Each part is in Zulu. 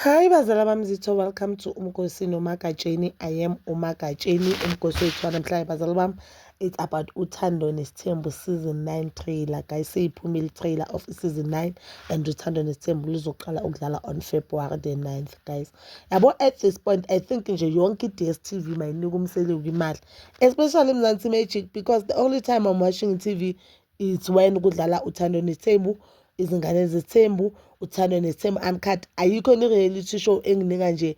Hi bazala bami zitho, welcome to Umgosi noMagatsheni. I am uMagatsheni. Umgosi wethu wanamhlanje, bazala bami, it's about Uthando Nesithembu season 9 trailer. Guys, seyiphumile trailer of season 9 and Uthando Nesithembu luzoqala ukudlala on February the 9th, guys. Yabo, at this point I think nje yonke i-DStv mayinika uMseleku imali, especially Mzansi Magic, because the only time I'm watching TV is when kudlala Uthando Nesithembu, Izingane Zesithembu, Uthando Nesithembu Uncut. Ayikho ni-reality show enginika nje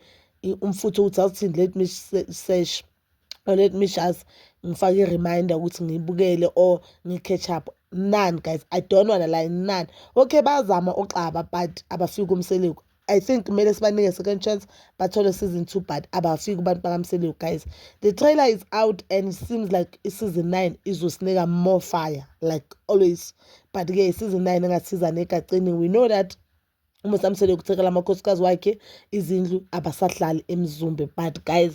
umfutho ukuthi awuthini, let me search or let me just ngifake i-reminder ukuthi ngiyibukele or ngi-catch up. None, guys, I don't wanna lie, none. Okay, bayazama oxaba, but abafiki uMseleku. I think kumele sibanike second chance, bathole season 2, but abafiki kubantu bakaMseleku. Guys, the trailer is out and seems like i-season 9 izosinika more fire like always, but-ke i-season 9 engathi negacini. We know that uMusa Mseleku uthekela amakhosikazi wakhe izindlu, abasahlali eMzumbe, but guys,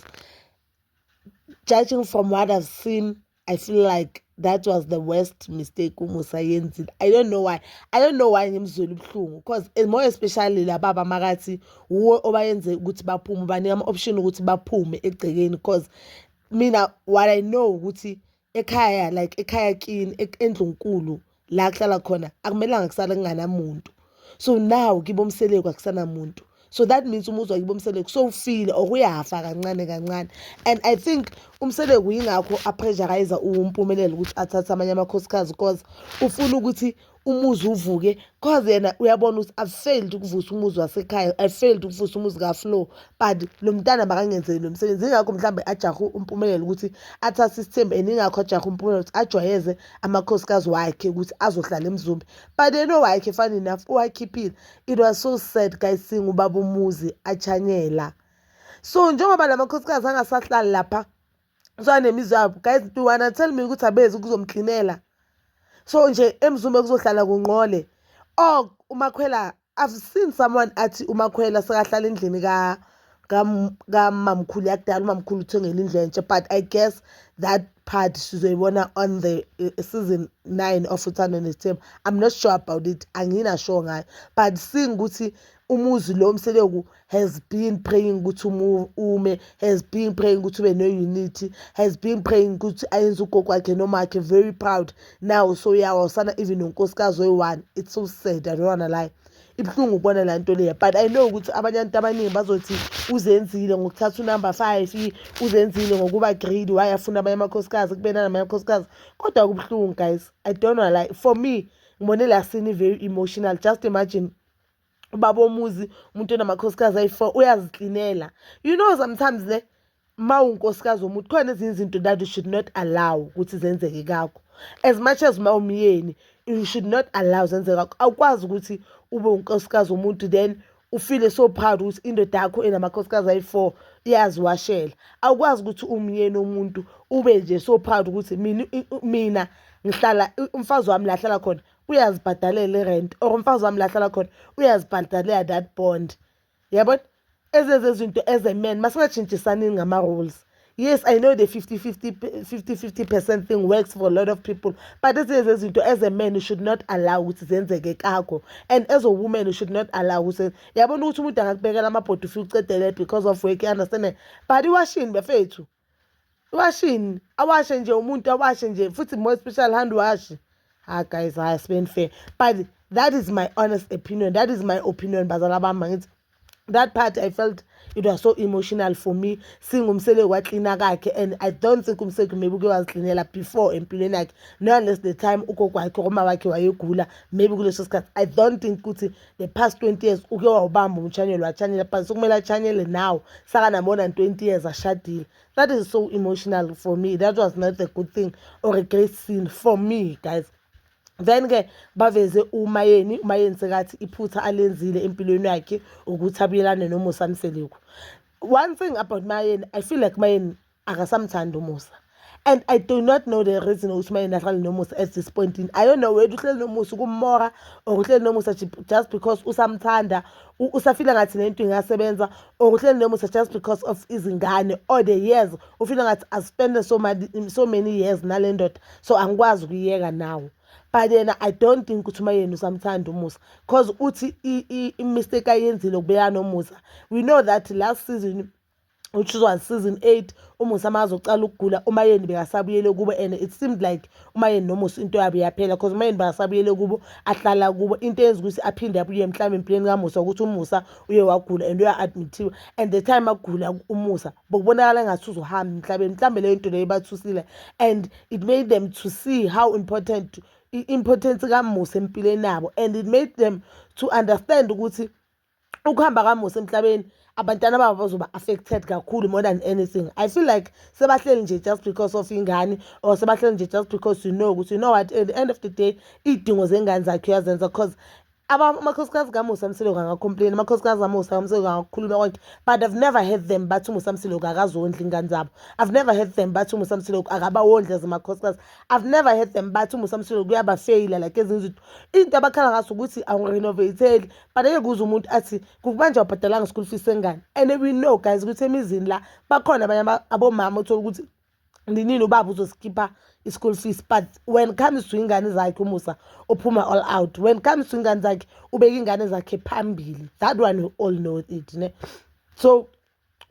judging from what I've seen, I feel like that was the worst mistake uMusa yenzile. I don't know why. I don't know why ngimzwela ubuhlungu, because more especially lababa makathi wuwe obayenze ukuthi baphume, banika ama-option ukuthi baphume egcekeni, because mina what I know ukuthi ekhaya, like ekhaya kini, endlunkulu la kuhlala khona, akumelanga kusale kunganamuntu. So now kibo Mseleku akusanamuntu, so that means umuzi wakibo Mseleku sowufile or uyafa kancane kancane. And I think uMseleku yingakho a-pressurize uMpumelelo ukuthi athathe amanye amakhosikazi, because ufuna ukuthi umuzi uvuke, cause yena uyabona ukuthi I've failed ukuvusa umuzi wasekhaya, I failed ukuvusa umuzi kaFlo, but lo mntana makangenzeli lo msebenzi. Ingakho mhlawumbe ajahe uMpumelelo ukuthi athathe isithembu, and ingakho ajahe uMpumelelo ukuthi ajwayeze amakhosikazi wakhe ukuthi azohlala eMzumbe, but yena owakhe, funny enough, uwakhiphile. It was so sad, guys, seeing ubaba umuzi achanyela. So njengoba la makhosikazi angasahlali lapha, so anemizi yabo, guys, do you wanna tell me ukuthi abezi kuzomklinela? So nje eMzumbe kuzohlala kunqole or uMakhwela? I've seen someone athi uMakhwela sekahlala endlini ka kamamkhulu yakudala, umamkhulu uthengele indlu entsha, but I guess that part sizoyibona on the season 9 of Uthando Nesithembu. I'm not sure about it, angina sure ngayo, but seeing ukuthi umuzi lo Mseleku has been praying ukuthi ume, has been praying ukuthi ube no-unity, has been praying ukuthi ayenze ugogo wakhe nomakhe very proud, now so yawa usana even nonkosikazi oyi-one. It's so sad, I don't wanna lie, ibuhlungu ukubona la nto leya, but I know ukuthi abanye abantu abaningi bazothi uzenzile ngokuthatha unumber 5, uzenzile ngokuba greedy, why afuna abanye amakhosikazi, kube nanamanye amakhosikazi, kodwa kubuhlungu, guys, I don't wanna lie. For me, ngibone la scene very emotional. Just imagine ubaba womuzi, umuntu onamakhosikazi ayi-4, uyaziklinela. Sometimes ne ma unkosikazi womuntu, khona ezinye izinto that you should not allow ukuthi zenzeke kakho. As much as ma umyeni, you should not allow zenzeke kakho. Awukwazi ukuthi ube unkosikazi womuntu, then ufile so proud ukuthi indoda yakho enamakhosikazi ayi-4 iyaziwashela. Awukwazi ukuthi umyeni womuntu ube nje so proud ukuthi mina ngihlala, umfazi wami la ahlala khona uyazibhadalela i-rent, or umfazi wami la ahlala khona uyazibhadalela that bond, yabona? Ezenze izinto. As a man, masingatshintshisanini ngama-rules. Yes, I know the 50 50 50 50% thing works for a lot of people, but ezinye zezinto, as a man, you should not allow ukuthi zenzeke kakho, and as a woman you should not allow ukuthi, yabona, ukuthi umuntu angakubekela amabhodi ufike ucedele because of work, you understand? But iwashini, bafethu, iwashini, awashe nje umuntu, awashe nje futhi, more special hand wash. Ha, guys, hayi, sibeni fair, but that is my honest opinion. That is my opinion, bazala bami. Ngithi that part, I felt it was so emotional for me seeing uMseleku waklina kakhe, and I don't think uMseleku maybe uke waziklinela before empilweni yakhe, no, unless the time ugogo wakhe, uma wakhe wayegula, maybe kuleso sikhathi. I don't think ukuthi the past 20 years uke wawubamba umchanyelo wachanyela, but sokumele achanyele now sakana more than 20 years ashadile. That is so emotional for me. That was not a good thing or a great scene for me, guys. Then-ke baveze uMayeni. UMayeni sekathi iphutha alenzile empilweni yakhe ukuthi abuyelane noMusa Mseleku. One thing about Mayeni, I feel like Mayeni akasamthandi uMusa, and I do not know the reason ukuthi uMayeni ahlale noMusa at this point in. I don't know whether uhleli noMusa ukummora or uhleli noMusa just because usamthanda, usafila ngathi lento ingasebenza, or uhleli noMusa just because of izingane or the years, ufila ngathi aspende so many, so many years nale ndoda, so angikwazi ukuyiyeka now. But yena, I don't think ukuthi uMayeni usamthanda uMusa, 'cause uthi i-mistake ayenzile ukubeka noMusa. We know that last season, which was season 8, uMusa makazocala ukugula, uMayeni bekasabuyele kubo, and it seemed like uMayeni noMusa into yabo iyaphela, 'cause uMayeni bekasabuyele kubo, ahlala kubo. Into eyenza ukuthi aphinde abuye mhlawumbe empilweni kaMusa ukuthi uMusa uye wagula and uya-admit-iwe, and the time agula uMusa bokubonakala engathi uzohamba emhlabeni. Mhlawumbe leyo nto leyo ibathusile and it made them to see how important, i-importance kaMusa empilweni yabo, and it made them to understand ukuthi ukuhamba kaMusa emhlabeni, abantwana babo bazoba affected kakhulu more than anything. I feel like sebahleli nje just because of ingane, or sebahleli nje just because you know ukuthi, you know what, at the end of the day iy'dingo zengane zakhe uyazenza, 'cause amakhosikazi kaMusa Mseleku anga-complain, amakhosikazi kaMusa Mseleku angakhuluma konke, but I've never heard them bathi uMusa Mseleku akazondli ingane zabo. I've never heard them bathi uMusa Mseleku akabawondli as amakhosikazi. I've never heard them bathi uMusa Mseleku uyabafeyila, like ezinye izinto. Into abakhala ngaso ukuthi awungi-renovate-eli, but angeke uze umuntu athi kumanje awubhadalanga school fees sengane. And we know, guys, ukuthi emizini la bakhona abanye abomama uthola ukuthi ninini ubaba uzoskipha i-school fees, but when comes to ingane zakhe, uMusa uphuma all out. When comes to ingane zakhe, ubeka ingane zakhe phambili. That one we all know it, ne? So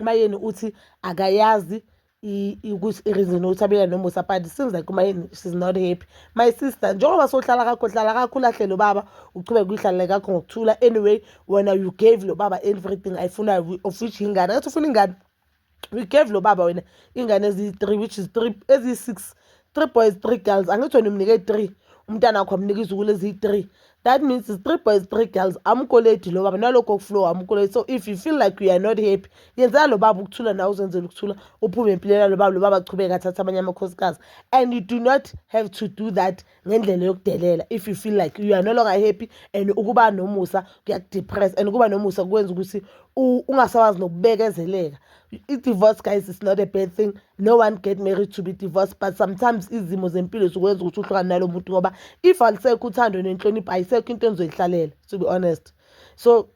uMayeni uthi akayazi ukuthi i-reason ukuthi abuyela noMusa, but it seems like uMayeni, she's not happy. My sister, njengoba sohlala kakho, hlala kakho, ulahle lo baba, uchubeke uyihlalele kakho ngokuthula. Anyway, wena you gave lo baba everything ayifunayo, of which ingane, ngathi ufuna ingane. We gave lo baba wena ingane eziyi-three, which is three, eziyi-six, three boys, three girls. Angithi wena umnike three, umntana wakho amnika izukulu eziyi-three. That means it's three boys, three girls. Amkoledi lo baba nalokho kuflow, amkoledi. So if you feel like you are not happy, yenzela lo baba ukuthula, nawe uzenzela ukuthula, uphume empilweni yalo baba. Lo baba achubeke athathe abanye amakhosikazi, and you do not have to do that ngendlela yokudelela. If you feel like you are no longer happy and ukuba noMusa kuyaku-depress and ukuba noMusa kwenza ukuthi ungasakwazi nokubekezeleka, i-divorce, guys, is not a bad thing. No one get married to be divorced, but sometimes izimo zempilo zikwenza ukuthi uhlukane nalo muntu, ngoba if alisekho uthando nenhlonipho, ayisekho into enizoyihlalela, to be honest. So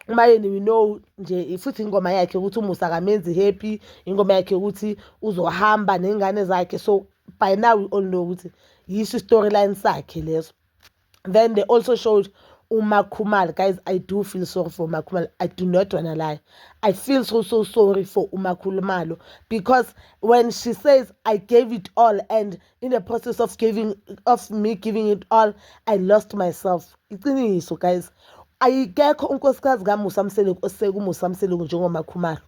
uMayeni, we know nje futhi ingoma yakhe ukuthi uMusa akamenzi happy, ingoma yakhe ukuthi uzohamba ney'ngane zakhe. So by now we all know ukuthi yiso i-storyline sakhe leso. Then they also showed uMakhumalo. Guys, I do feel sorry for uMakhumalo. I do not wanna lie, I feel so so sorry for uMakhumalo, because when she says, "I gave it all, and in the process of me giving it all, I lost myself," iqiniso, guys. Ayikekho unkosikazi kaMusa Mseleku oseka uMusa Mseleku njengoMakhumalo.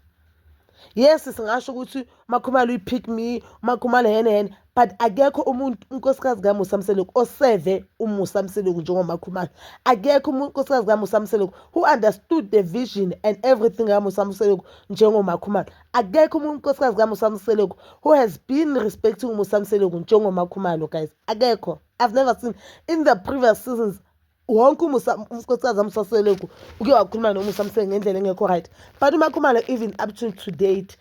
Yes, singasho ukuthi uMakhumalo uyi-pick me, uMakhumalo hene hene, but akekho umuntu, unkosikazi kaMusa Mseleku, oseve uMusa Mseleku njengoMakhumalo. Akekho unkosikazi kaMusa Mseleku who understood the vision and everything kaMusa Mseleku njengoMakhumalo. Akekho unkosikazi kaMusa Mseleku who has been respecting uMusa Mseleku njengoMakhumalo, guys. Akekho. I've never seen in the previous seasons wonke uMusa, unkosikazi kaMusa Mseleku uke wakhuluma noMusa Mseleku ngendlela engekho right, but uMakhumalo, even up to date,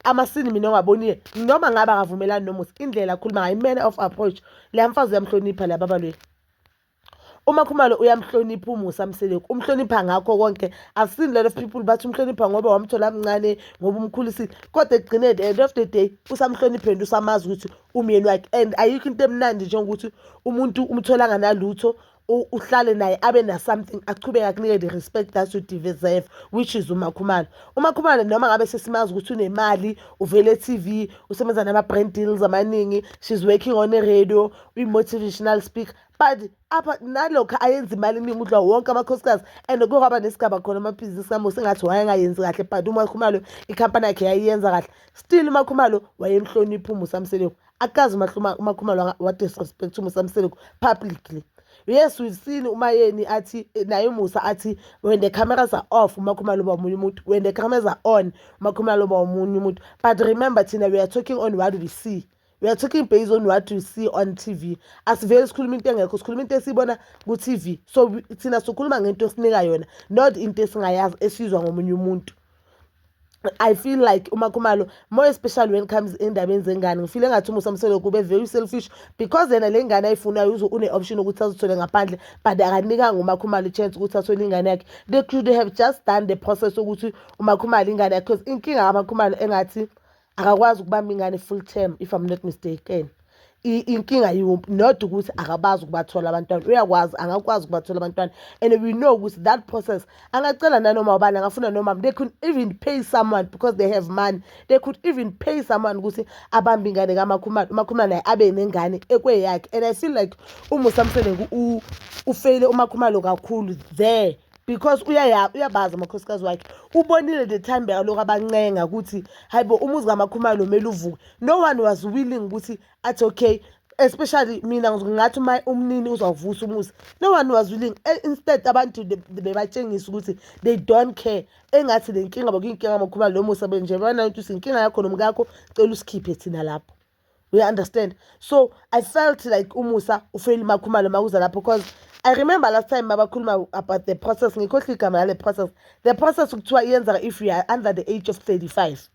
ama-scene mina ongabonile, noma ngabe akavumelani noMusa, indlela akhuluma ngayo, i-manner of approach, leya mfazi uyamhlonipha la baba lweni. UMakhumalo uyamhlonipha uMusa Mseleku, umhlonipha ngakho konke. I've seen a lot of people bathi umhlonipha ngoba wamthola mncane, ngoba umkhulisile, kodwa ekugcineni, the end of the day, usamhloniphe and usamazi ukuthi umyeni wakhe. And ayikho into emnandi njengokuthi umuntu umthola anganalutho, uhlale naye, abe na something, achubeke akunike the respect that you deserve, which is uMakhumalo. UMakhumalo, noma ngabe sesimazi ukuthi unemali, uvele e-TV, usebenza nama-brand deals amaningi, she's working on a-radio, uyi-motivational speaker, but apha nalokhu ayenza imali eningi udla wonke amakhosikazi, and kuyokwaba nesigaba khona amabhizinisi kaMusa engathi wayengayenzi kahle, but uMakhumalo ikhampani yakhe yayiyenza kahle. Still uMakhumalo wayemhlonipha uMusa Mseleku. Akazi uMakhumalo wa-disrespect uMusa Mseleku publicly. Yes, we've seen uMayeni athi naye uMusa athi when the cameras are off, uMakhumalo uba omunye umuntu, when the cameras are on, uMakhumalo uba omunye umuntu. But remember, thina we are talking on what we see. We are talking based on what we see on TV. Asivele sikhuluma into engekho, sikhuluma into esiyibona ku-TV. So thina sikhuluma ngento esinika yona, not into esingayazi esizwa ngomunye umuntu. I feel like uMakhumalo, more especially when it comes endabeni zengane, ngi-feel engathi uMusa Mseleku ube very selfish, because yena le ngane ayifunayo une-option ukuthi azithole ngaphandle, but akanikanga uMakhumalo i-chance ukuthi athole ingane yakhe. They could have just done the process ukuthi uMakhumalo ingane yakhe, because inkinga kaMakhumalo engathi akakwazi ukubamba ingane full term, if I'm not mistaken. Inkinga yiwumpi, not ukuthi akabazi ukubathola abantwana. Uyakwazi, angakwazi ukubathola abantwana, and we know ukuthi that process angacela nanoma ubani, angafuna noma they could even pay someone because they have money. They could even pay someone ukuthi abambe ingane kaMakhumalo, uMakhumalo naye abe nengane ekweyakhe. And I feel like uMusa Mseleku ufeyile uMakhumalo kakhulu there because uyabazi amakhosikazi wakhe. Ubonile the time bekalokhu abancenga ukuthi hayi bo, umuzi kaMakhumalo kumele uvuke. No one was willing ukuthi athi okay, especially mina ngathi uma umnini uzawuvusa umuzi. No one was willing. Instead abantu bebatshengisa ukuthi they don't care, engathi le nkinga bekuyinkinga kaMakhumalo noMusa nje bana ukuthi inkinga yakho nomkakho, cela usikhiphe thina lapho. We understand. So I felt like uMusa ufeyile uMakhumalo makuza lapho, because I remember last time mabakhuluma about the process, ngikhohlwa igama lale process, the process kuthiwa iyenzeka if you are under the age of 35.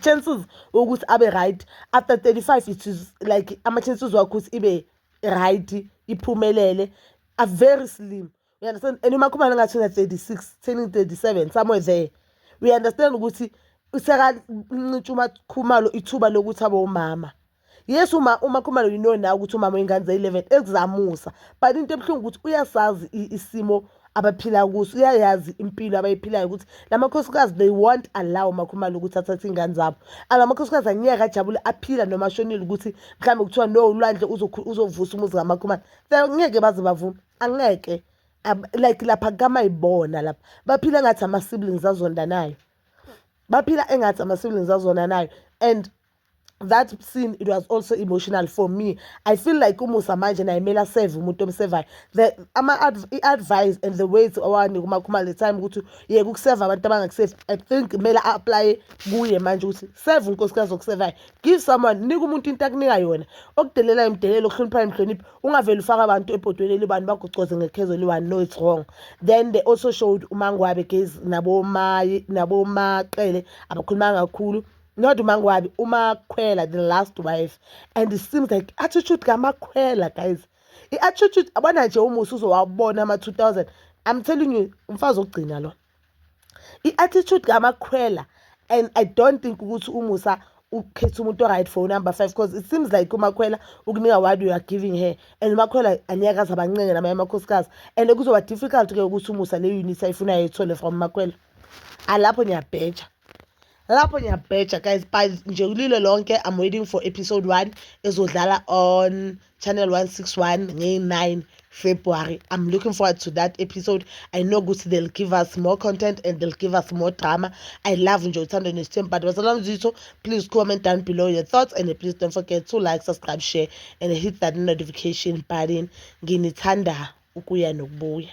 Chances ukuthi abe right after 35, it is like ama-chances wakho ukuthi ibe right, iphumelele, are very slim, you understand? And uMakhumalo ngathi una-36 turning 37, somewhere there. We understand ukuthi usekancintsha uMakhumalo ithuba lokuthi abe umama. Yes, uma uMakhumalo, you know now ukuthi umama wey'ngane zayi-11 ekuzamusa, but into ebuhlungu ukuthi uyasazi isimo abaphila kuso, uyayazi impilo abayiphilayo, ukuthi la makhosikazi, they won't allow uMakhumalo ukuthi athathe iy'ngane zabo. Ala makhosikazi angeke ajabule aphila noma ashonile ukuthi mhlawumbe kuthiwa no, uLwandle uzovusa umuzi kaMakhumalo. Ngeke baze bavume, angeke. Like lapha kamayibona lapha baphila engathi ama-siblings azondanayo, baphila engathi ama-siblings azondanayo. And that scene, it was also emotional for me. I feel like uMusa manje naye kumele aseve umuntu omsevayo. The i-advice and the ways awanika uMakhumalo the time ukuthi yeka ukuseva abantu abangakusevi, I think kumele a-applye kuye manje ukuthi seve unkosikazi okusevayo. Give someone, nika umuntu into akunika yona. Okudelelayo imdelelo, okuhloniphayo imhloniphi. Ungavele ufake abantu ebhodweni eliyi-one, bagocoze ngekhezo eliyi-one. No, it's wrong. Then they also showed uMangwabe, guys, nabomaqele abakhulumanga kakhulu. Not uMangwabe, uMakhwela, the last wife. And it seems like attitude kaMakhwela, guys, i-attitude abona nje uMusa uzowabona ama-2000, I'm telling you, umfazi wokugcina lo, i-attitude kaMakhwela. And I don't think ukuthi uMusa ukhetha umuntu o-right for number five, because it seems like uMakhwela ukunika what you are giving her, and uMakhwela angeke aze abancenge namanye amakhosikazi, and kuzoba difficult-ke ukuthi uMusa le unit ayifunayo ayithole from uMakhwela. Alapho ngiyabheja, lapho ngiyabheja, guys. But nje kulilo lonke, I'm waiting for episode 1 ezodlala on channel 161 ngeyi-9 February. I'm looking forward to that episode. I know ukuthi they'll give us more content and they'll give us more drama. I love nje Uthando Nesithembu. But bazalwane zitho, please comment down below your thoughts, and please don't forget to like, subscribe, share and hit that notification button. Nginithanda ukuya nokubuya.